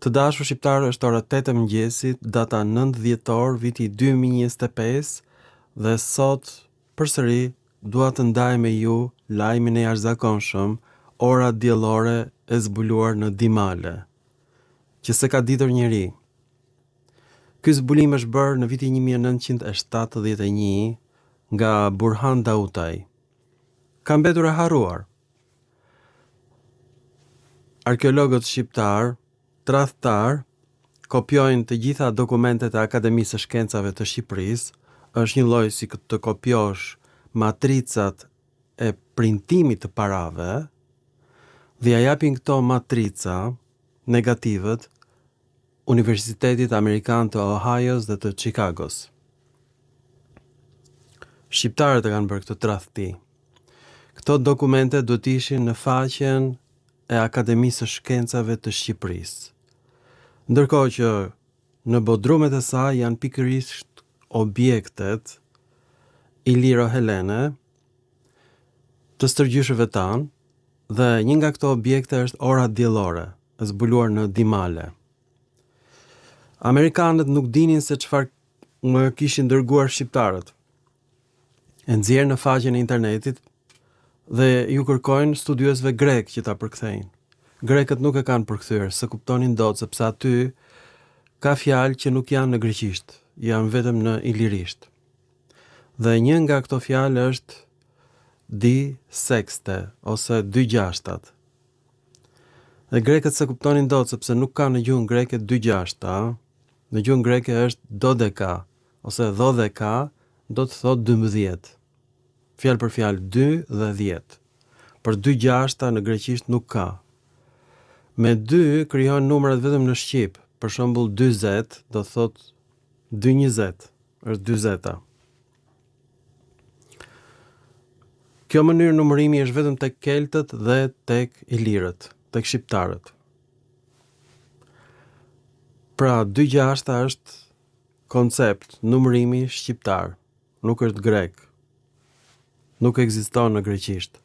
Të dashur shqiptarë, është ora 8 e mëngjesit, data 9 dhjetor, viti 2025 dhe sot përsëri dua të ndaj me ju lajmin e jashtëzakonshëm, ora diellore e zbuluar në Dimale, që s'e ka ditur njeri. Ky zbulim është bërë në vitin 1971 nga Burhan Dautaj. Ka mbetur e harruar. Arkeologët shqiptarë, tradhtarë, kopjojnë të gjitha dokumentet e Akademisë së Shkencave të Shqipërisë, është një lloj si të kopjosh matricat e printimit të parave dhe ia japin këto matrica negativët Universitetit Amerikan të Ohios dhe të Chicagos. Shqiptarët e kanë bërë këtë tradhti. Këto dokumente duhet të ishin në faqen e Akademisë së Shkencave të Shqipërisë. Ndërkohë që në bodrumet e saj janë pikërisht objektet iliro-helene të stërgjyshërve tanë dhe një nga këto objekte është ora diellore e zbuluar në Dimale. Amerikanët nuk dinin se çfarë më kishin dërguar shqiptarët. E nxjerrin në faqen e internetit dhe ju kërkojnë studiuesve grekë që ta përkthejnë. Grekët nuk e kanë përkthyer, s'e kuptonin dot sepse aty ka fjalë që nuk janë në greqisht, janë vetëm në ilirisht. Dhe një nga këto fjalë është di sexte ose dy gjashtat. Dhe grekët s'e kuptonin dot sepse nuk ka në gjuhën greke dy gjashta. Në gjuhën greke është dodeka ose dhodeka, do të thotë 12. Fjalë për fjalë 2 dhe 10. Por dy gjashta në greqisht nuk ka. Me 2 krijohen numrat vetëm në shqip. Për shembull 40 do të thotë 2 20, është dyzeta. Kjo mënyrë numërimi është vetëm tek keltët dhe tek ilirët, tek shqiptarët. Pra, dy gjashta është koncept numërimi shqiptar, nuk është grek. Nuk ekziston në greqisht.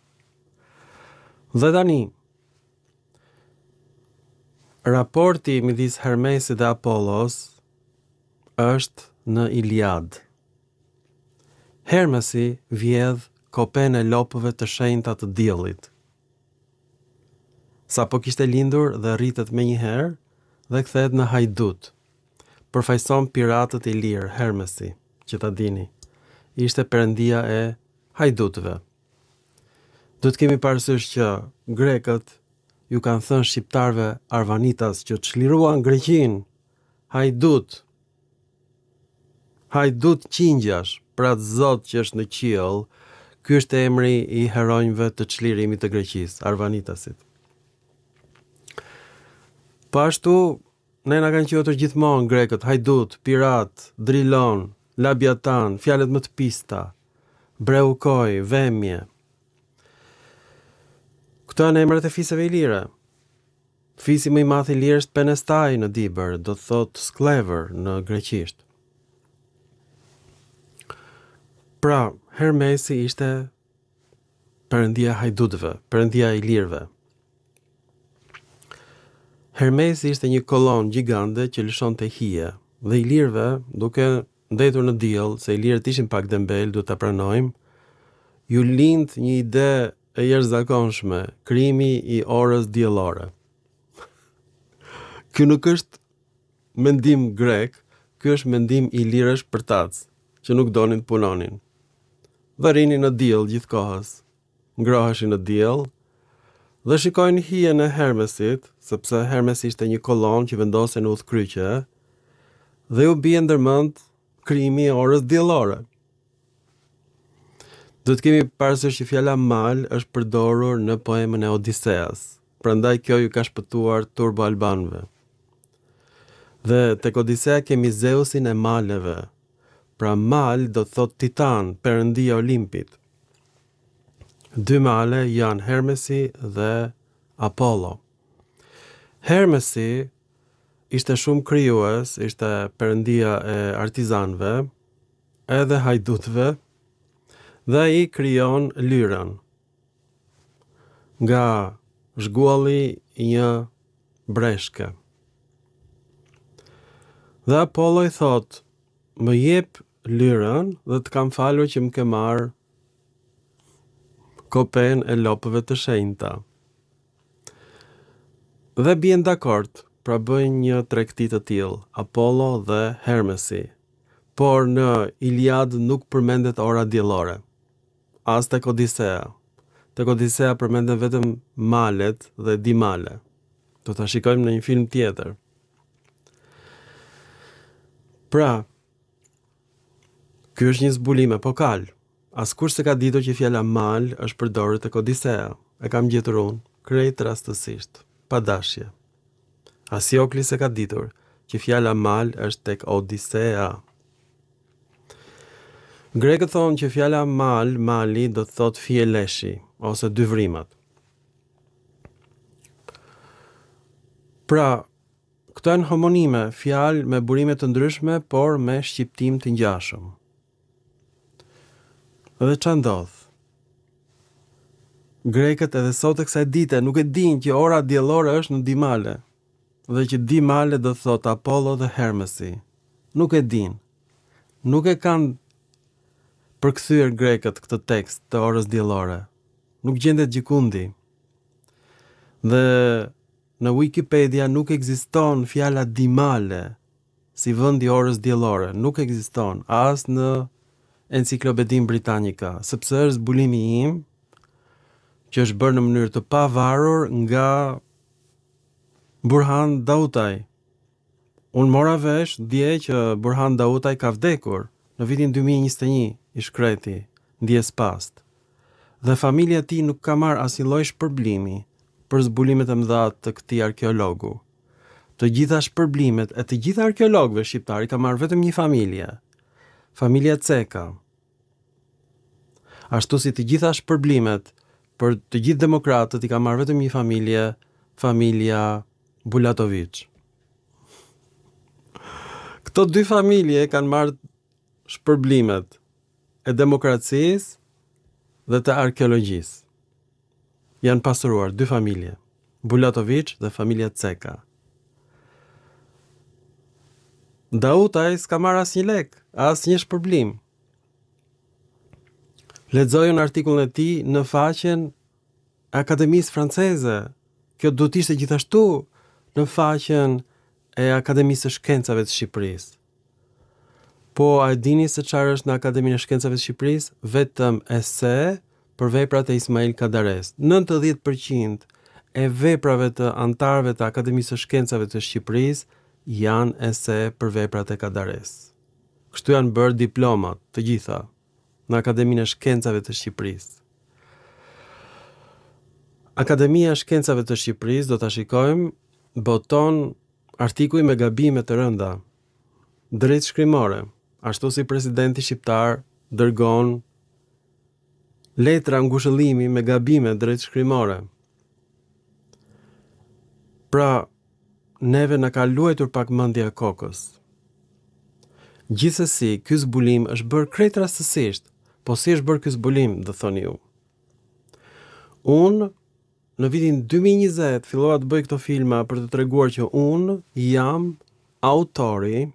Dhe tani, raporti midis Hermesit dhe Apollos është në Iliadë. Hermesi vjedh kopenë e lopëve të shenjta të diellit. Sapo kishte lindur dhe rritet menjëherë dhe kthehet në hajdut. Përfaqëson piratët ilirë, Hermesi, që ta dini. Ishte perëndia e hajdutëve. Duhet të kemi parasysh që grekët ju kanë thënë shqiptarëve arvanitas që çliruan Greqinë, hajdut, Hajdut qingjash, për atë zot që është në qiell, ky është emri i heronjve të çlirimit të Greqisë, arvanitasit. Po ashtu, ne na kanë quajtur gjithmonë grekët hajdut, pirat, drilon, labiatan, fjalët më të pista, breukoj, vemje. Këto janë emrat e fiseve ilire. Fisi më i madh ilir është Penestai në Dibër, do të thotë skllevër në greqisht. Pra, Hermesi ishte perëndia e hajdutëve, perëndia e ilirëve. Hermesi ishte një kolonë gjigande që lëshonte hije dhe ilirëve, duke ndejtur në diell, se ilirët ishin pak dembelë, duhet ta pranojmë, ju lind një ide e jashtëzakonshme, krijimi i orës diellore. Ky nuk është mendim grek, ky është mendim ilirësh përtacë, që nuk donin të punonin. Dhe rrinin në diell gjithë kohës. Ngroheshin në diell dhe shikojnë hijen e Hermesit, sepse Hermesi ishte një kolonë që vendosej në udhëkryqe dhe ju bie ndërmend krijimi i orës diellore. Duhet të kemi parasysh që fjala mal është përdorur në poemën e Odiseas, prandaj kjo ju ka shpëtuar turbo albanëve. Dhe tek Odisea kemi Zeusin e maleve. Pra mal do të thotë titan, perëndi e Olimpit. Dy male janë Hermesi dhe Apollo. Hermesi ishte shumë krijues, ishte perëndia e artizanëve, edhe hajdutëve, dhe ai krijon lyrën nga zhgualli i një breshke. Dhe Apollo i thotë, më jep lyrën dhe të kam falur që më ke marrë kopenë e lopëve të shenjta. Dhe bien dakord, pra bëjnë një tregti të tillë, Apollo dhe Hermesi. Por në Iliadë nuk përmendet ora diellore. As tek Odisea. Tek Odisea përmenden vetëm malet dhe dy male. Do ta shikojmë në një film tjetër. Pra, ky është një zbulim epokal. Askush s'e ka ditur që fjala mal është përdorur tek Odisea. E kam gjetur unë, krejt rastësisht, pa dashje. As Jokli s'e ka ditur që fjala mal është tek Odisea. Grekët thonë që fjala mal, mali, do të thotë fije leshi, ose dy vrimat. Pra, këto janë homonime, fjalë me burime të ndryshme, por me shqiptim të ngjashëm. Dhe ça ndodh? Grekët edhe sot e kësaj dite nuk e dinë që ora diellore është në dy male dhe që dy male do të thotë Apollo dhe Hermesi. Nuk e dinë. Nuk e kanë përkthyer grekët këtë tekst të orës diellore. Nuk gjendet gjëkundi. Dhe në Wikipedia nuk ekziston fjala dy male si vend i orës diellore, nuk ekziston as në Enciklopedinë Britannica, sepse është zbulimi im që është bërë në mënyrë të pavarur nga Burhan Dautaj. Unë mora vesh dje që Burhan Dautaj ka vdekur në vitin 2021, i shkreti, ndjesë pastë. Dhe familja e tij nuk ka marrë asnjë lloj shpërblimi për zbulimet e mëdha të këtij arkeologu. Të gjitha shpërblimet e të gjithë arkeologëve shqiptarë i ka marrë vetëm një familje, familja Ceka. Ashtu si të gjitha shpërblimet për të gjithë demokratët i ka marrë vetëm një familje, familja Bulatoviç. Këto dy familje kanë marrë shpërblimet e demokracisë dhe të arkeologjisë. Janë pasuruar dy familje, Bulatoviç dhe familja Ceka. Dautaj s'ka marrë asnjë lek, asnjë shpërblim. Lexoj unë artikullin e tij në faqen e Akademisë Franceze. Kjo duhet të ishte gjithashtu në faqen e Akademisë së Shkencave të Shqipërisë. Po, a e dini se çfarë është në Akademinë e Shkencave të Shqipërisë? Vetëm ese për veprat e Ismail Kadaresë. 90% e veprave të anëtarëve të Akademisë së Shkencave të Shqipërisë janë ese për veprat e Kadaresë. Kështu janë bërë diplomat, të gjitha, në Akademinë e Shkencave të Shqipërisë. Akademia e Shkencave të Shqipërisë, do ta shikojmë, boton artikuj me gabime të rënda, drejtshkrimore, ashtu si presidenti shqiptar dërgon letra ngushëllimi me gabime drejtshkrimore. Pra, neve na ka luajtur pak mendja e kokës. Gjithsesi, ky zbulim është bërë krejt rastësisht. Po si është bërë ky zbulim, do thoni ju. Unë Në vitin 2020 fillova të bëj këto filma për të treguar që unë jam autori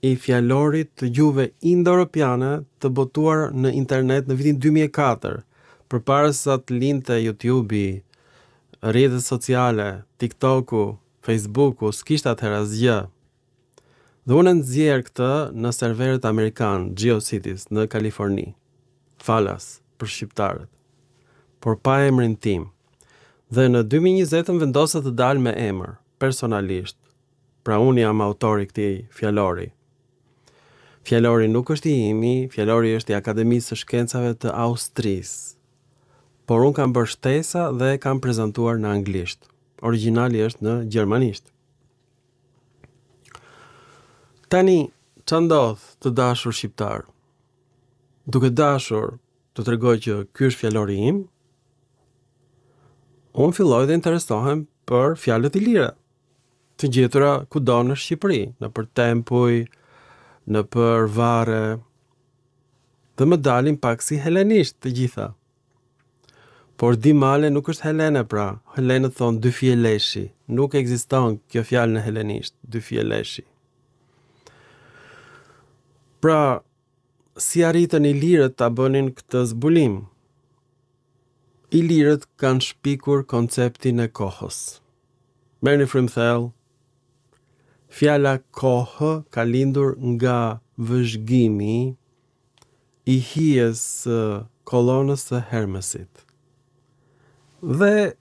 i fjalorit të gjuhëve indoeuropiane të botuar në internet në vitin 2004, përpara se të lindte YouTube-i, rrjetet sociale, TikTok-u, Facebook-u, s'kishte atëherë asgjë. Dhe unë e nxjerr këtë në serverët amerikanë, GeoCities, në Kaliforni. Falas, për shqiptarët. Por pa emrin tim. Dhe në 2020 vendosa të dal me emër, personalisht. Pra unë jam autori i këtij fjalori. Fjalori nuk është i imi, fjalori është i Akademisë së Shkencave të Austrisë. Por unë kam bërë shtesa dhe e kam prezantuar në anglisht. Origjinali është në gjermanisht. Tani, ça ndodh të dashur shqiptarë? Duke dashur të tregoj që ky është fjalori im, unë filloj dhe interesohem për fjalët ilire, të gjetura kudo në Shqipëri, nëpër tempuj, nëpër varre, dhe më dalin pak si helenisht të gjitha. Por dy male nuk është helene pra, helenët thonë dy fije leshi, nuk ekziston kjo fjalë në helenisht, dy fije leshi. Pra, si arritën ilirët ta bënin këtë zbulim? Ilirët kanë shpikur konceptin e kohës. Merrni frymë thellë. Fjala kohë ka lindur nga vëzhgimi i hijes së kolonës së Hermesit. Dhe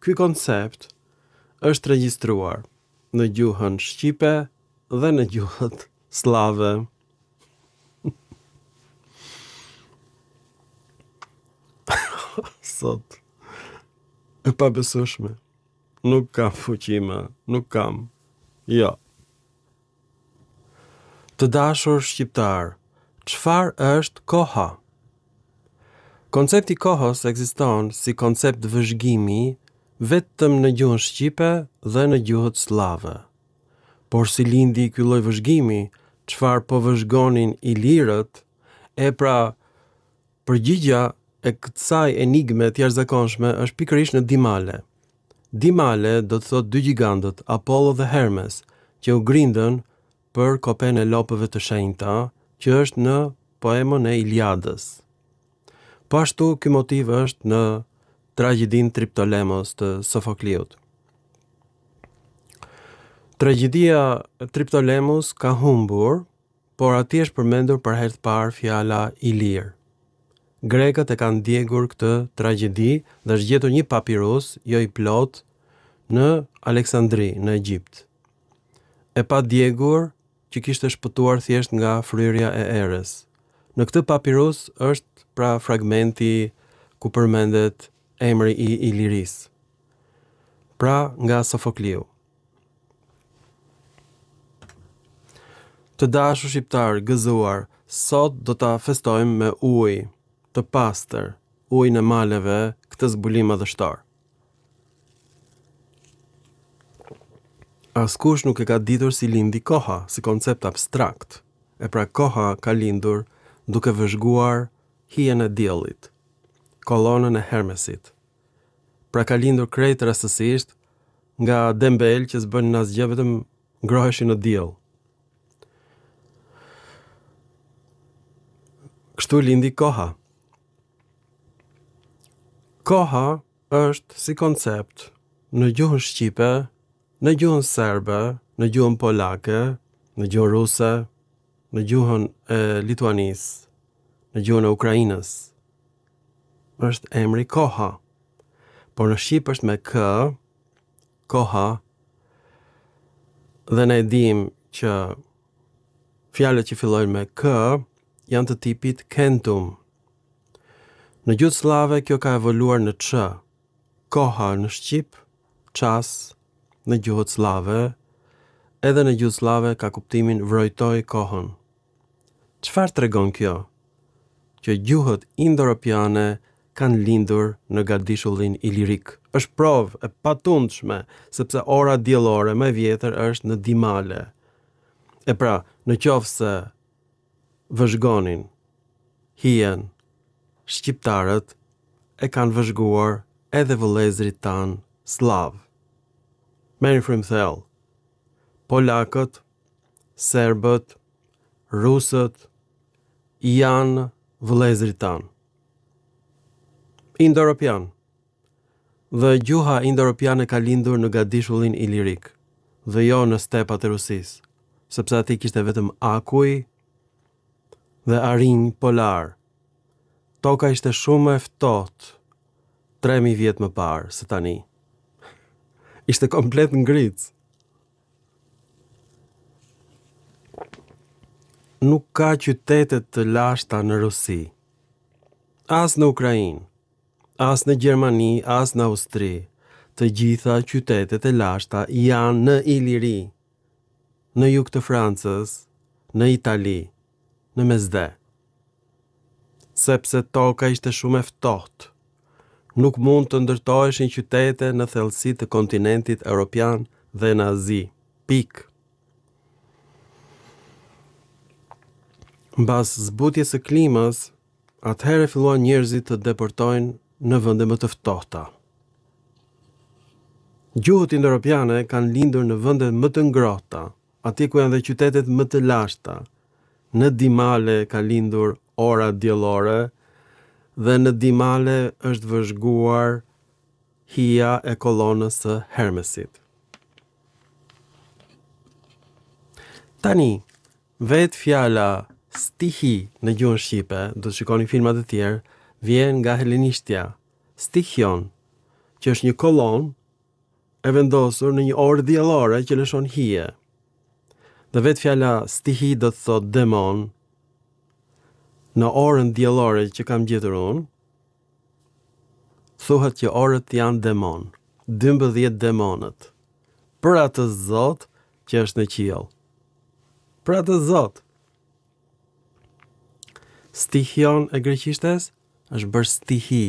ky koncept është regjistruar në gjuhën shqipe dhe në gjuhët sllave. Sot e pabesueshme. Nuk kam fuqi më, nuk kam. Jo. Të dashur shqiptarë, çfarë është koha? Koncepti i kohës ekziston si koncept vëzhgimi vetëm në gjuhën shqipe dhe në gjuhët sllave. Por si lindi ky lloj vëzhgimi, çfarë po vëzhgonin ilirët? E pra, përgjigja e kësaj enigme të jashtëzakonshme është pikërisht në dy male. Dy male do të thotë dy gjigandët, Apollo dhe Hermes, që u grindën për kopenë e lopëve të shenjta, që është në poemën e Iliadës. Po ashtu ky motiv është në tragjedinë Triptolemos të Sofokliut. Tragjedia Triptolemos ka humbur, por aty është përmendur për herë të parë fjala ilir. Grekët e kanë djegur këtë tragjedi dhe është gjetur një papirus, jo i plotë, në Aleksandri, në Egjipt. E padjegur që kishte shpëtuar thjesht nga fryrja e erës. Në këtë papirus është pra fragmenti ku përmendet emri i Ilirisë. Pra nga Sofokliu. Të dashur shqiptarë, gëzuar, sot do ta festojmë me ujë të pastër, ujin e maleve, këtë zbulim madhështor. Askush nuk e ka ditur si lindi koha, si koncept abstrakt. E pra koha ka lindur duke vëzhguar hijen e diellit, kolonën e Hermesit. Pra ka lindur krejt rastësisht nga dembelë që s'bënin asgjë vetëm ngroheshin në diell. Kështu lindi koha. Koha është si koncept në gjuhën shqipe, në gjuhën serbe, në gjuhën polake, në gjuhën ruse, në gjuhën e Lituanisë, në gjuhën e Ukrainës. Është emri koha. Por në shqip është me k, koha, dhe ne e dimë që fjalët që fillojnë me k janë të tipit kentum. Në gjuhët sllave kjo ka evoluar në ç. Koha në shqip, ças në gjuhët sllave, edhe në gjuhët sllave ka kuptimin vrojtoj kohën. Çfarë tregon kjo? Që gjuhët indoeuropiane kanë lindur në gadishullin ilirik. Është provë e patundshme, sepse ora diellore më e vjetër është në dy male. E pra, në qoftë se vëzhgonin hijen shqiptarët e kanë vëzhguar edhe vëllezërit tanë sllavë. Merrni frymë thellë. Polakët, serbët, rusët janë vëllezërit tanë. Indoeuropian. Dhe gjuha indoeuropiane ka lindur në gadishullin ilirik dhe jo në stepat e Rusisë, sepse aty kishte vetëm akuj dhe arinj polarë. Toka ishte shumë më e ftohtë 3000 vjet më parë se tani. Ishte komplet ngricë. Nuk ka qytete të lashta në Rusi, as në Ukrainë, as në Gjermani, as në Austri. Të gjitha qytetet e lashta janë në Iliri, në jug të Francës, në Itali, në Mesdhe. Sepse toka ishte shumë e ftohtë. Nuk mund të ndërtoheshin qytete në thellësi të kontinentit europian dhe në Azi. Pikë. Mbas zbutjes së klimës, atëherë filluan njerëzit të depërtojnë në vende më të ftohta. Gjuhët indoeuropiane kanë lindur në vende më të ngrohta, atje ku janë dhe qytetet më të lashta. Në Dimale ka lindur ora diellore dhe në Dimale është vëzhguar hija e kolonës së Hermesit. Tani, vetë fjala stihi në gjuhën shqipe, do të shikoni filma të tjerë, vjen nga helenishtja, stichion, që është një kolonë e vendosur në një orë diellore që lëshon hije. Dhe vetë fjala stihi do të thotë demon në orën diellore që kam gjetur unë, thuhet që orët janë demon, 12 demonët. Për atë Zot që është në qiell. Për atë Zot. Stichion e greqishtes është bërë stihi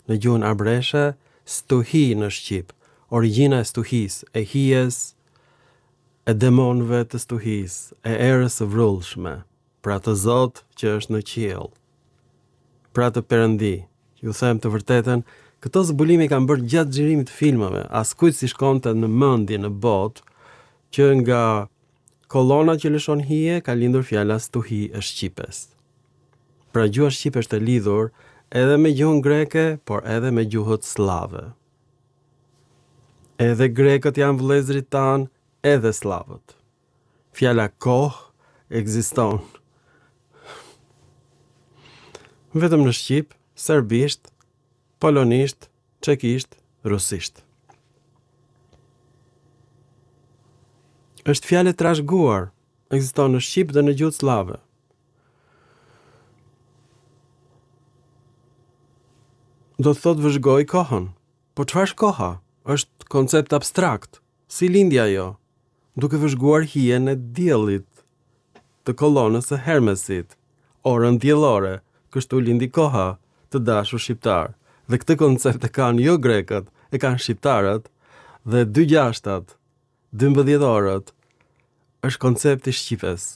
në gjuhën arbëreshe, stuhi në shqip. Origjina e stuhisë, e hijes, e demonëve të stuhisë, e erës së vrullshme, për atë Zot që është në qiell. Për atë Perëndi, ju them të vërtetën, këto zbulime i kam bërë gjatë xhirimit të filmave, askujt s'i shkonte në mendje në botë që nga kolona që lëshon hije ka lindur fjala stuhi e shqipes. Pra gjuha shqipe është e lidhur edhe me gjuhën greke, por edhe me gjuhët sllave. Edhe grekët janë vëllezërit tanë, edhe sllavët. Fjala kohë ekziston vetëm në shqip, serbisht, polonisht, çekisht, rusisht. Është fjalë e trashëguar, ekziston në shqip dhe në gjuhët sllave. Do të thotë vëzhgoj kohën. Po çfarë është koha? Është koncept abstrakt. Si lindi ajo? Duke vëzhguar hijen e diellit të kolonës së Hermesit, orën diellore, kështu lindi koha, të dashur shqiptarë. Dhe këtë koncept e kanë jo grekët, e kanë shqiptarët dhe dy gjashtat 12 orët është koncepti i shqipes.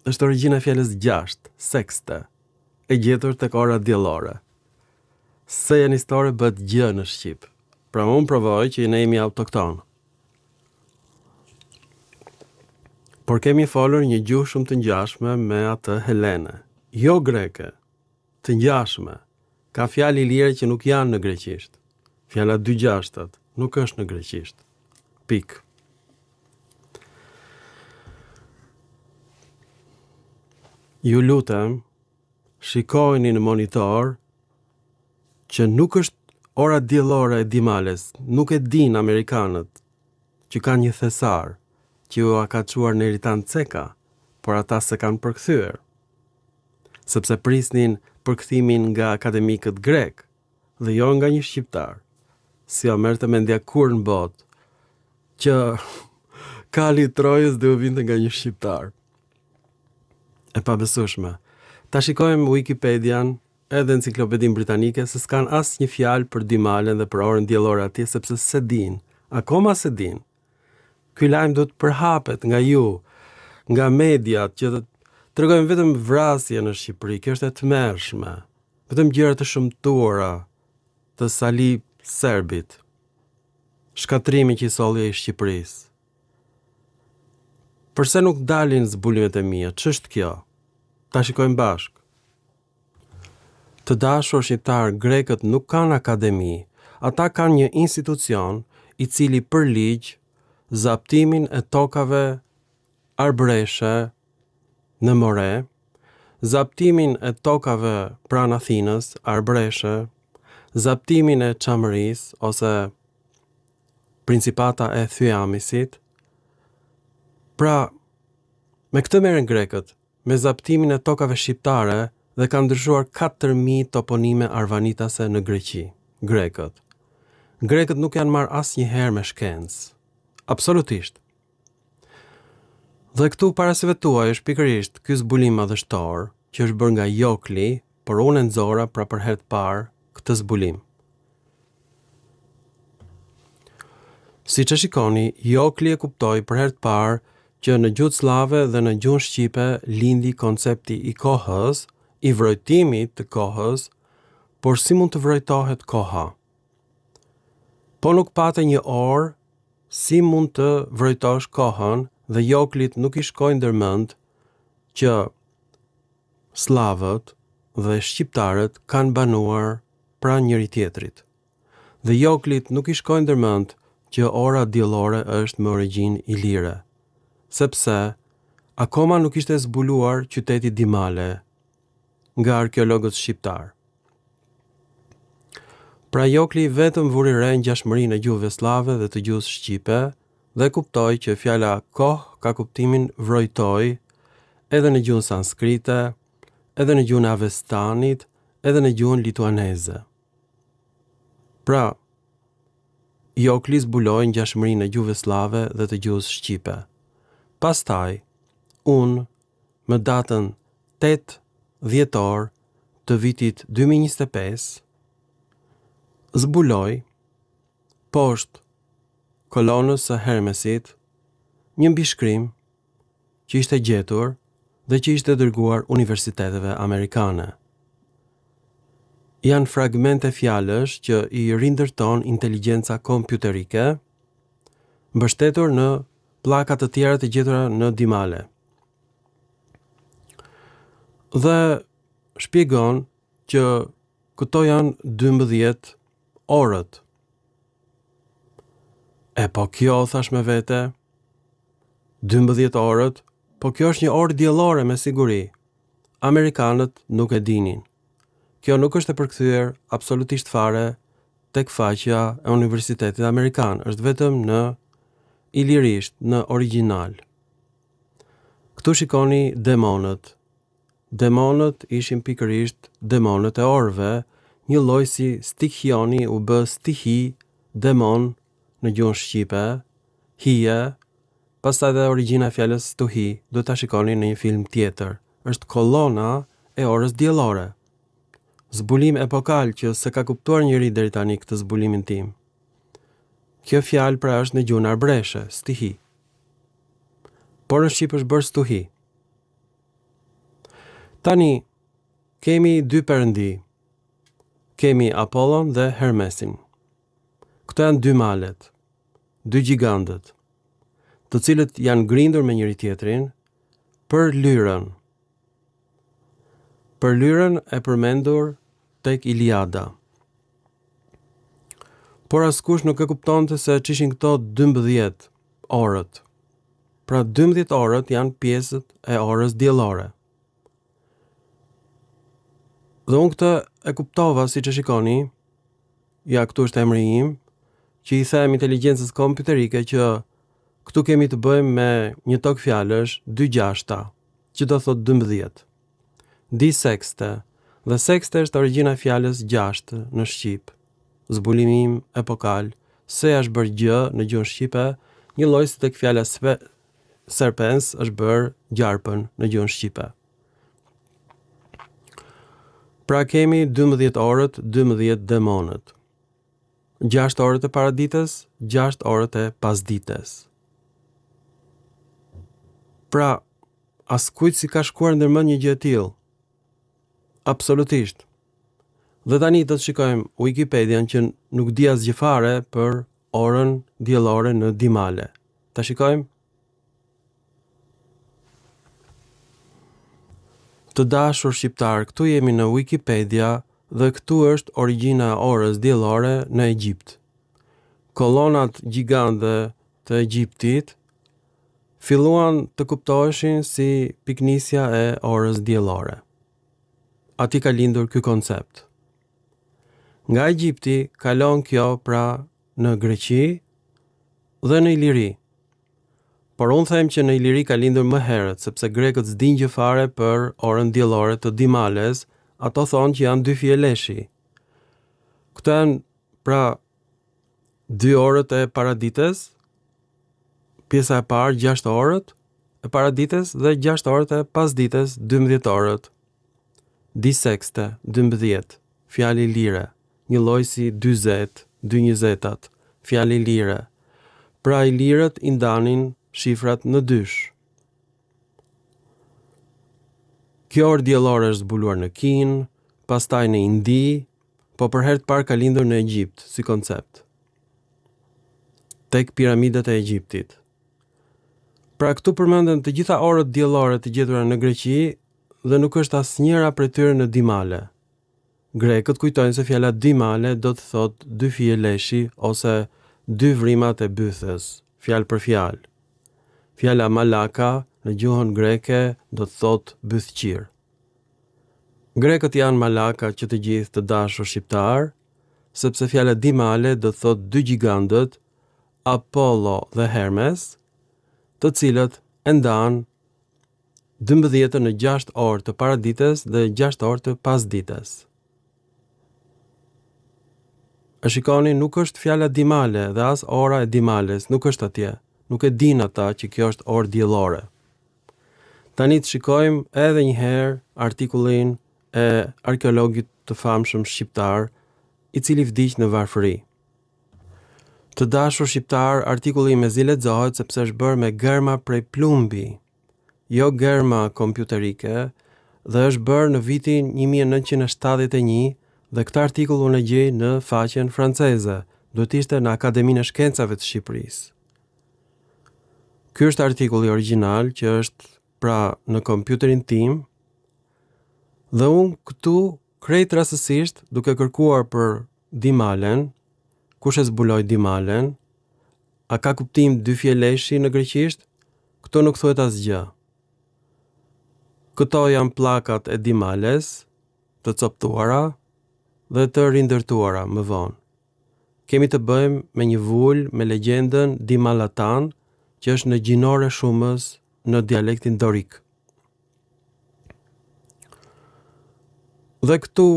Është origjina e fjalës gjashtë, sexte, e gjetur tek ora diellore. S-ja nistore bëhet gj në shqip. Pra unë provoj që ne jemi autoktonë. Por kemi folur një gjuhë shumë të ngjashme me atë helene. Jo greke, të ngjashme. Ka fjalë ilire që nuk janë në greqisht. Fjala dy gjashtat nuk është në greqisht. Pikë. Ju lutem, shikojeni në monitor që nuk është ora diellore e Dimales, nuk e dinë amerikanët që kanë një thesar që ua ka çuar Neritan Ceka, por ata s'e kanë përkthyer. Sepse prisnin përkthimin nga akademikët grekë dhe jo nga një shqiptar. S'ua merrte mendja kurrë në botë që kali i Trojës do ju vinte nga një shqiptar. E pabesueshme. Ta shikojmë Wikipedian edhe Enciklopedinë Britanike se s'kanë asnjë fjalë për Dimalen dhe për orën diellore atje sepse s'e dinë. Akoma s'e dinë. Ky lajm duhet të përhapet nga ju, nga mediat që të tregojnë vetëm vrasje në Shqipëri. Kjo është e tmerrshme. Vetëm gjëra të shëmtuara të Sali Serbit. Shkatërrimi që i solli ai Shqipërisë. Përse nuk dalin zbulimet e mia? Ç'është kjo? Ta shikojmë bashkë. Të dashur shqiptarë, grekët nuk kanë akademi. Ata kanë një institucion i cili përligj zaptimin e tokave arbëreshe në More, zaptimin e tokave pranë Athinës, arbëreshe, zaptimin e Çamërisë ose Principata e Thyamisit. Pra, me këtë merren grekët, me zaptimin e tokave shqiptare dhe kanë ndryshuar 4000 toponime arvanitase në Greqi, grekët. Grekët nuk janë marrë asnjëherë me shkencë. Absolutisht. Dhe këtu para syve tuaj është pikërisht ky zbulim madhështor që është bërë nga Jokli, por unë e nxora pra për herë të parë këtë zbulim. Siç e shikoni, Jokli e kuptoi për herë të parë që në gjuhët sllave dhe në gjuhën shqipe lindi koncepti i kohës, i vrojtimit të kohës, por si mund të vrojtohet koha? Po nuk pate një orë, si mund të vrojtosh kohën dhe Joklit nuk i shkoi ndër mend që. Sllavët dhe shqiptarët kanë banuar pranë njëri-tjetrit. Dhe Joklit nuk i shkoi ndërmend që ora diellore është me origjinë ilire, sepse akoma nuk ishte zbuluar qyteti Dimale nga arkeologët shqiptarë. Pra Jokli vetëm vuri re ngjashmërinë e gjuhëve sllave dhe të gjuhës shqipe dhe kuptoi që fjala kohë ka kuptimin vrojtoj edhe në gjuhën sanskrite, edhe në gjuhën e Avestanit, edhe në gjuhën lituaneze. Pra, Jokli zbuloi ngjashmërinë e gjuhëve sllave dhe të gjuhës shqipe. Pastaj, unë, më datën 8 dhjetor të vitit 2025, zbuloj poshtë kolonës së Hermesit një mbishkrim që ishte gjetur dhe që ishte dërguar universiteteve amerikane. Janë fragmente fjalësh që i rindërton inteligjenca kompjuterike, mbështetur në pllaka të tjera të gjetura në Dimale. Dhe shpjegon që këto janë 12 orët. E po kjo, thashë me vete, 12 orët, po kjo është një orë diellore me siguri. Amerikanët nuk e dinin. Kjo nuk është e përkthyer absolutisht fare tek faqja e Universitetit Amerikan, është vetëm në ilirisht, në origjinal. Këtu shikoni demonët. Demonët ishin pikërisht demonët e orëve, një lloj si stikhioni u bë stihi, demon në gjuhën shqipe, hije, pastaj dhe origjina e fjalës stuhi, duhet ta shikoni në një film tjetër. Është kolona e orës diellore. Zbulim epokal që s'e ka kuptuar njeri deri tani këtë zbulimin tim. Kjo fjalë pra është në gjuhën arbreshe, stihi. Por në shqip është bërë stuhi. Tani, kemi dy perëndi. Kemi Apollon dhe Hermesin. Këto janë dy malet, dy gjigandët, të cilët janë grindur me njëri-tjetrin për lyrën. Për lyrën e përmendur tek Iliada. Por askush nuk e kuptonte se ç'ishin këto 12 orët. Pra 12 orët janë pjesët e orës diellore. Dhe unë këtë e kuptova siç e shikoni, ja këtu është emri im, që i them inteligjencës kompjuterike që këtu kemi të bëjmë me një togfjalësh dy gjashta, që do thotë 12. Di sexte, dhe sexte është origjina e fjalës gjashtë në shqip. Zbulimi im epokal, S-ja është bërë Gj në gjuhën shqipe, njëlloj si tek fjala spe, serpens është bërë gjarpën në gjuhën shqipe. Pra kemi 12 orët, 12 demonët. 6 orët e paradites, 6 orët e pasdites. Pra, askujt s'i ka shkuar ndërmend një gjë e tillë. Absolutisht. Dhe tani do të shikojmë Wikipedian që nuk di asgjë fare për orën diellore në Dimale. Ta shikojmë? Të dashur shqiptarë, këtu jemi në Wikipedia dhe këtu është origjina e orës diellore në Egjipt. Kolonat gjigande të Egjiptit filluan të kuptoheshin si pikënisja e orës diellore. Aty ka lindur ky koncept. Nga Egjipti kalon kjo pra në Greqi dhe në Iliri. Por unë them që në Iliri ka lindur më herët, sepse grekët s'dinë gjë fare për orën diellore të Dimales, ato thonë që janë dy fije leshi. Këto janë pra dy orët e paradites, pjesa e parë 6 orët e paradites dhe 6 orët e pasdites 12 orët. Di sexte, 12, fjalë ilire, njëlloj si 40, dy njëzetat, fjalë ilire. Pra ilirët i ndanin shifrat në dysh. Kjo orë diellore është zbuluar në Kinë, pastaj në Indi, po për herë të parë ka lindur në Egjipt si koncept. Tek piramidat e Egjiptit. Pra këtu përmenden të gjitha orët diellore të gjetura në Greqi dhe nuk është asnjëra prej tyre në Dimale. Grekët kujtojnë se fjala Dimale do të thotë dy fije leshi ose dy vrimat e bythës, fjalë për fjalë. Fjala Malaka në gjuhën greke do të thotë bythqir. Grekët janë malaka që të gjithë të dashur shqiptarë, sepse fjala Dimale do të thotë dy gjigandët, Apollo dhe Hermes, të cilët e ndanë dymbëdhjetën në gjashtë orë të paradites dhe gjashtë orë të pasdites. E shikoni, nuk është fjala Dimale dhe as ora e Dimales, nuk është atje. Nuk e dinë ata që kjo është orë diellore. Tani të shikojmë edhe një herë artikullin e arkeologit të famshëm shqiptar, i cili vdiq në varfëri. Të dashur shqiptarë, artikulli mezi lexohet sepse është bërë me gërma prej plumbi, jo gërma kompjuterike dhe është bërë në vitin 1971 dhe këtë artikull unë e gjej në faqen franceze, duhet të ishte në Akademinë e Shkencave të Shqipërisë. Ky është artikulli origjinal që është pra në kompjuterin tim dhe unë këtu krejt rastësisht duke kërkuar për Dimalen, kush e zbuloi Dimalen, a ka kuptim dy fije leshi në greqisht, këtu nuk thuhet asgjë. Këto janë pllakat e Dimales, të copëtuara dhe të rindërtuara më vonë. Kemi të bëjmë me një vulë me legjendën Dimalatan, që është në gjinore shumës në dialektin dorik. Dhe këtu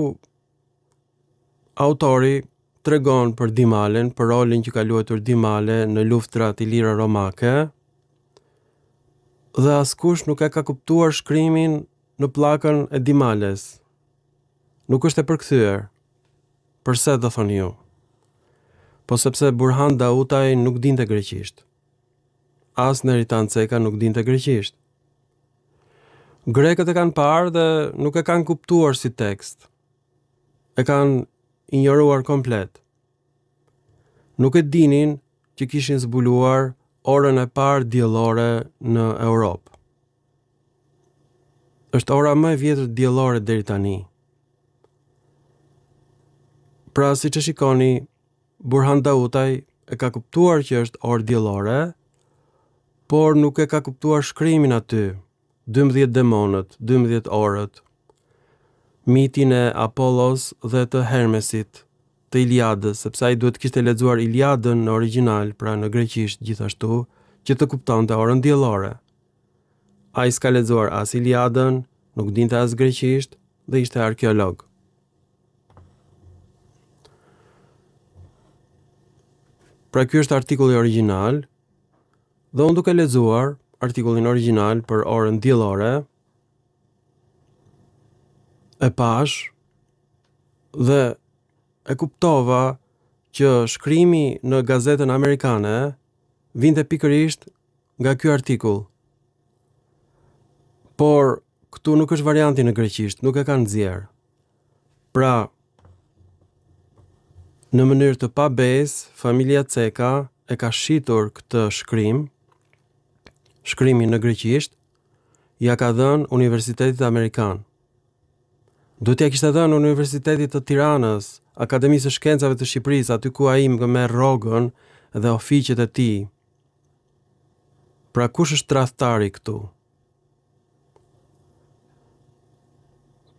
Autori tregon për Dimalen, për rolin që ka luajtur Dimale në luftërat iliro-romake, dhe askush nuk e ka kuptuar shkrimin në pllakën e Dimales. Nuk është e përkthyer. Përse do thoni ju? Po sepse Burhan Dautaj nuk dinte greqisht. As Neritan Ceka nuk dinte greqisht. Grekët e kanë parë dhe nuk e kanë kuptuar si tekst. E kanë injoruar komplet. Nuk e dinin që kishin zbuluar orën e parë diellore në Europë. Është ora më e vjetër diellore deri tani. Pra, siç e shikoni, Burhan Dautaj e ka kuptuar që është orë diellore, por nuk e ka kuptuar shkrimin aty, 12 demonët, 12 orët, mitin e Apollos dhe të Hermesit, të Iliadës, sepse ai duhet të kishte lexuar Iliadën në origjinal, pra në greqisht gjithashtu, që të kuptonte orën diellore. Ai s'ka lexuar as Iliadën, nuk dinte as greqisht dhe ishte arkeolog. Pra ky është artikulli origjinal dhe unë duke lexuar artikullin origjinal për orën diellore e pashë dhe e kuptova që shkrimi në gazetën amerikane vinte pikërisht nga ky artikull. Por këtu nuk është varianti në greqisht, nuk e kanë nxjerrë. Pra, në mënyrë të pabesë, familja Ceka e ka shitur këtë shkrim, shkrimin në greqisht, ia ka dhënë Universitetit Amerikan. Duhet t'ia kishte dhënë Universitetit të Tiranës, Akademisë së Shkencave të Shqipërisë, aty ku ai merr rrogën dhe ofiqet e tij. Pra kush është tradhtari këtu?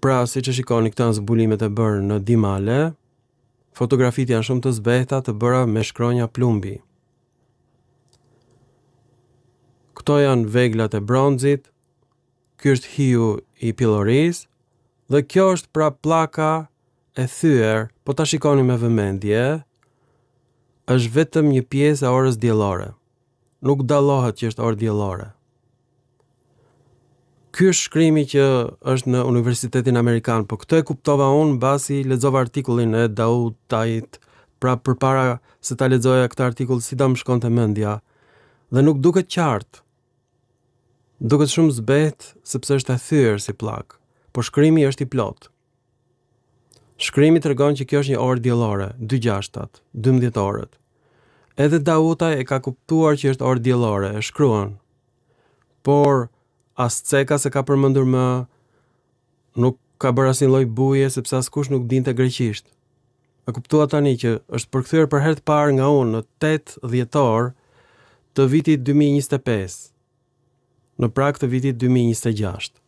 Pra, siç e shikoni, këto janë zbulimet e bërë në Dimale. Fotografitë janë shumë të zbehta të bëra me shkronja plumbi. Këto janë veglat e bronzit, ky është hiu i pillorisë dhe kjo është pra pllaka e thyer, po ta shikoni me vëmendje, është vetëm një pjesë e orës diellore. Nuk dallohet që është orë diellore. Ky është shkrimi që është në Universitetin Amerikan, po këtë e kuptova unë mbasi lexova artikullin e Dautajt, pra përpara se ta lexoja këtë artikull si do më shkonte mendja dhe nuk duket qartë. Duket shumë zbeht sepse është e thyer si pllakë, por shkrimi është i plotë. Shkrimi tregon që kjo është një orë diellore, dy gjashtat, 12 orët. Edhe Dautaj e ka kuptuar që është orë diellore, e shkruan. Por as Ceka s'e ka përmendur më. Nuk ka bërë asnjë lloj buje sepse askush nuk dinte greqisht. E kuptuat tani që është përkthyer për herë të parë nga unë në 8 dhjetor të vitit 2025, në prag të vitit 2026.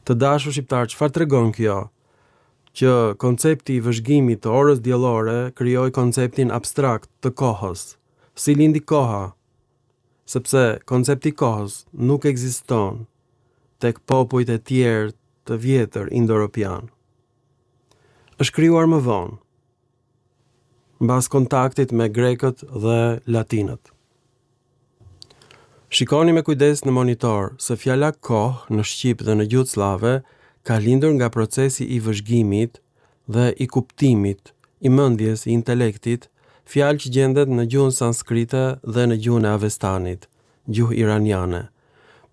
Të dashur shqiptarë, çfarë tregon kjo? Që koncepti i vëzhgimit të orës diellore krijoi konceptin abstrakt të kohës. Si lindi koha? Sepse koncepti i kohës nuk ekziston tek popujt e tjerë të vjetër indoeuropianë. Është krijuar më vonë, mbas kontaktit me grekët dhe latinët. Shikoni me kujdes në monitor se fjala kohë në shqip dhe në gjuhët sllave ka lindur nga procesi i vëzhgimit dhe i kuptimit, i mendjes, i intelektit, fjalë që gjendet në gjuhën sanskrite dhe në gjuhën e Avestanit, gjuhë iraniane.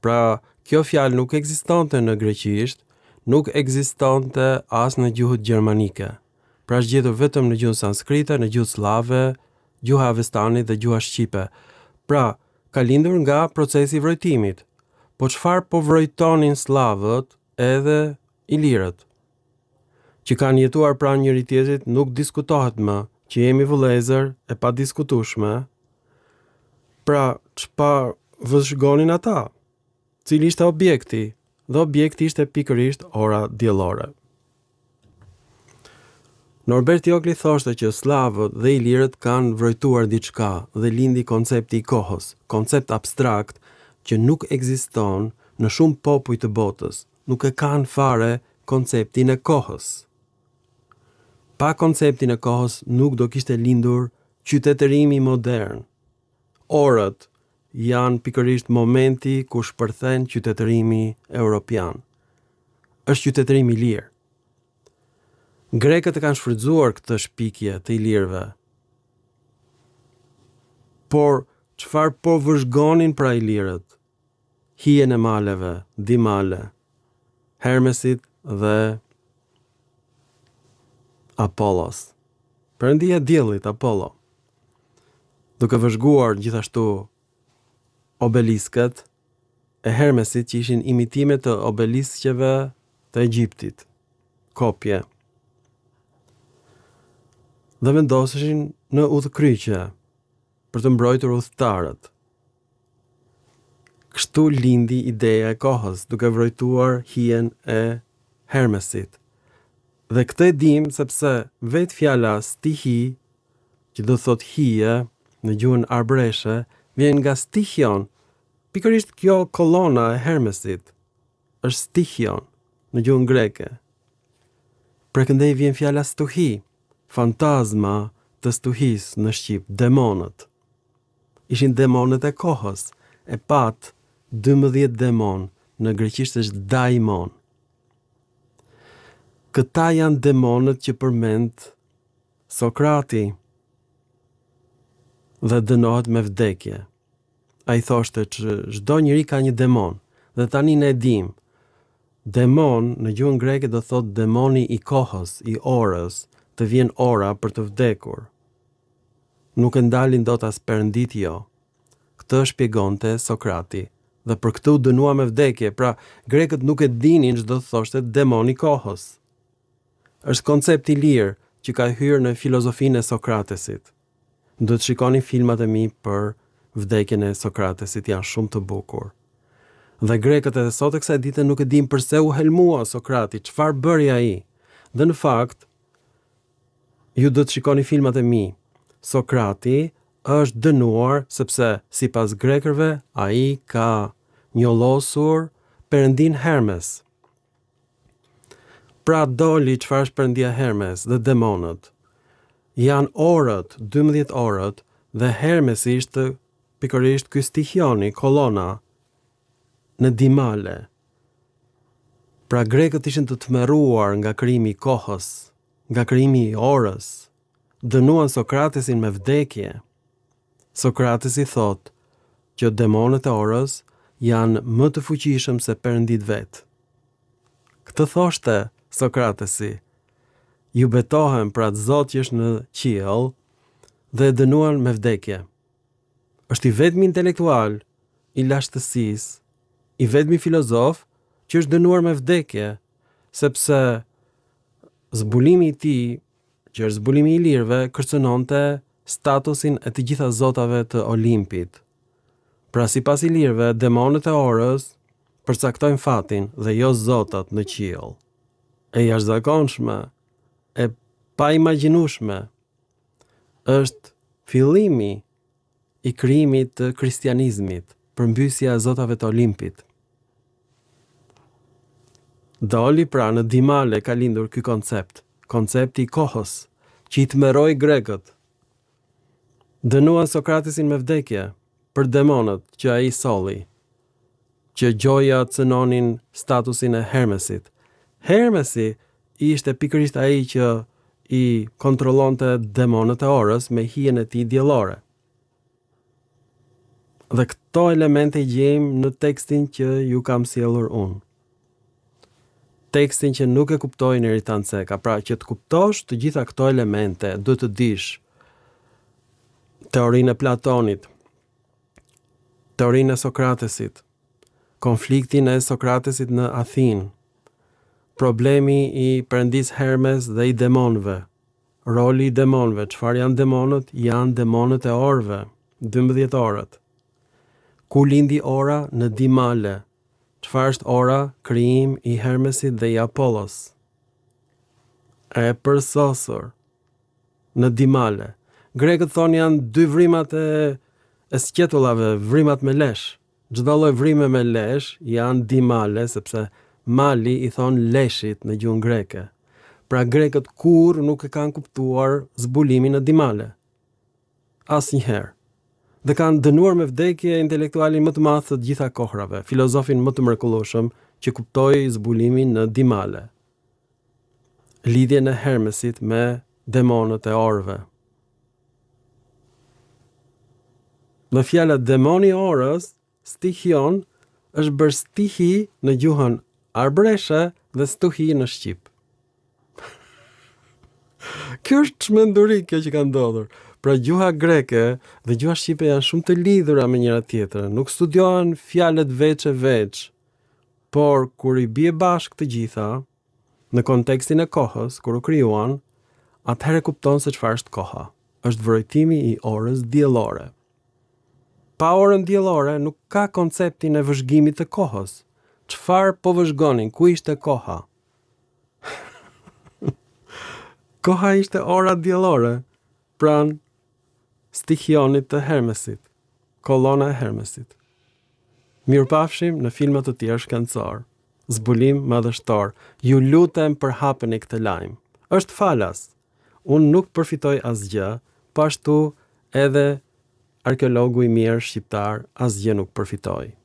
Pra, kjo fjalë nuk ekzistonte në greqisht, nuk ekzistonte as në gjuhët gjermanike. Pra është gjetur vetëm në gjuhën sanskrite, në gjuhët sllave, gjuha e Avestanit dhe gjuha shqipe. Pra, ka lindur nga procesi i vrojtimit. Po çfarë po vrojtonin sllavët edhe ilirët? Që kanë jetuar pranë njëri-tjetrit nuk diskutohet më, që jemi vëllezër e padiskutueshme. Pra, ç'po vëzhgonin ata? Cili ishte objekti? Dhe objekti ishte pikërisht ora diellore. Norbert Jokli thoshte që sllavët dhe ilirët kanë vrojtuar diçka dhe lindi koncepti i kohës, koncept abstrakt që nuk ekziston në shumë popuj të botës, nuk e kanë fare konceptin e kohës. Pa konceptin e kohës nuk do kishte lindur qytetërimi modern. Orët janë pikërisht momenti ku shpërthen qytetërimi europian. Është qytetërim ilir. Grekët e kanë shfrytëzuar këtë shpikje të ilirëve. Por çfarë po vëzhgonin pra ilirët? Hijen e maleve, dy male, Hermesit dhe Apollos. Perëndia e diellit, Apollo. Duke vëzhguar gjithashtu obelisket e Hermesit që ishin imitime të obelisqeve të Egjiptit, kopje. Dhe vendoseshin në udhëkryqe për të mbrojtur udhëtarët. Kështu lindi ideja e kohës, duke vrojtuar hijen e Hermesit. Dhe këtë e dimë sepse vetë fjala stihi, që do të thotë hije në gjuhën arbëreshe, vjen nga stichion. Pikërisht kjo kolona e Hermesit është stichion në gjuhën greke. Prej këndej vjen fjala stuhi, fantazma të stuhisë në shqip, demonët. Ishin demonët e kohës, e patë 12 demonë, në greqisht është daimon. Këta janë demonët që përmend Sokrati dhe dënohet me vdekje. Ai thoshte që çdo njeri ka një demon dhe tani ne e dimë. Demon në gjuhën greke do thotë demoni i kohës, i orës, të vjen ora për të vdekur. Nuk e ndalin dot as perënditë jo. Këtë shpjegonte Sokrati dhe për këtë u dënua me vdekje, pra grekët nuk e dinin ç'do të thoshte demon i kohës. Është koncept ilir që ka hyrë në filozofinë e Sokratesit. Do të shikoni filmat e mi për vdekjen e Sokratesit, janë shumë të bukur. Dhe grekët edhe sot e kësaj dite nuk e dinë përse u helmua Sokrati, çfarë bëri ai. Dhe në fakt, ju do të shikoni filmat e mi. Sokrati është dënuar sepse sipas grekërve ai ka njollosur perëndinë Hermes. Pra doli çfarë është perëndia Hermes dhe demonët. Janë orët, 12 orët dhe Hermesi ishte pikërisht ky stichioni, kolona në dy male. Pra grekët ishin të tmerruar nga krijimi i kohës, nga krijimi i orës. Dënuan Sokratesin me vdekje. Sokratesi thotë që demonët e orës janë më të fuqishëm se perënditë vetë. Këtë thoshte Sokratesi. Ju betohem për atë Zot që është në qiell dhe e dënuan me vdekje. Është i vetmi intelektual i lashtësisë, i vetmi filozof që është dënuar me vdekje, sepse zbulimi i tij, që është zbulimi i ilirëve, kërcënonte statusin e të gjitha zotave të Olimpit. Pra sipas ilirëve, demonët e orës përcaktojnë fatin dhe jo zotat në qiell. E jashtëzakonshme, e paimagjinueshme është fillimi i krijimit të kristianizmit, përmbysja e zotave të Olimpit. Doli pra në dy male ka lindur ky koncept, koncepti i kohës, që i tmerroi grekët. Dënuan Sokratesin me vdekje për demonët që ai solli, që gjoja cënonin statusin e Hermesit. Hermesi ishte pikërisht ai që i kontrollonte demonët e orës me hijen e tij diellore. Dhe këto elemente i gjejmë në tekstin që ju kam sjellur unë. Tekstin që nuk e kuptoi Neritan Ceka, pra që të kuptosh të gjitha këto elemente, duhet të dish teorinë e Platonit, teorinë e Sokratesit, konfliktin e Sokratesit në Athinë, problemi i perëndisë Hermes dhe i demonëve, roli i demonëve, çfarë janë demonët? Janë demonët e orëve, 12 orët. Ku lindi ora? Në dy male. Çfarë është ora? Krijim i Hermesit dhe i Apollos. E përsosur. Në dy male. Grekët thonë janë dy vrimat e e sqetullave, vrimat me lesh. Çdo lloj vrime me lesh janë dy male, sepse mali i thonë leshit në gjuhën greke. Pra grekët kurrë nuk e kanë kuptuar zbulimin në dy male. Asnjëherë. Dhe kanë dënuar me vdekje intelektualin më të madh të të gjitha kohrave, filozofin më të mrekullueshëm që kuptoi zbulimin në dy male. Lidhjen e Hermesit me demonët e orëve. Dhe fjala demoni i orës, stichion, është bërë stihi në gjuhën arbreshe dhe stuhi në shqip. Kjo është çmenduri kjo që ka ndodhur. Pra gjuha greke dhe gjuha shqipe janë shumë të lidhura me njëra tjetrën. Nuk studiohen fjalët veç e veç, por kur i bie bashkë të gjitha, Në kontekstin e kohës kur u krijuan, atëherë kupton se çfarë është koha. Është vrojtimi i orës diellore. Pa orën diellore nuk ka konceptin e vëzhgimit të kohës. Çfarë po vëzhgonin? Ku ishte koha? Koha ishte ora diellore pranë Stichionit të Hermesit, kolona e Hermesit. Mirupafshim në filma të tjerë shkencorë. Zbulim madhështor. Ju lutem përhapeni këtë lajm. Është falas. Unë nuk përfitoj asgjë, po ashtu edhe arkeologu i mirë shqiptar asgjë nuk përfitoi.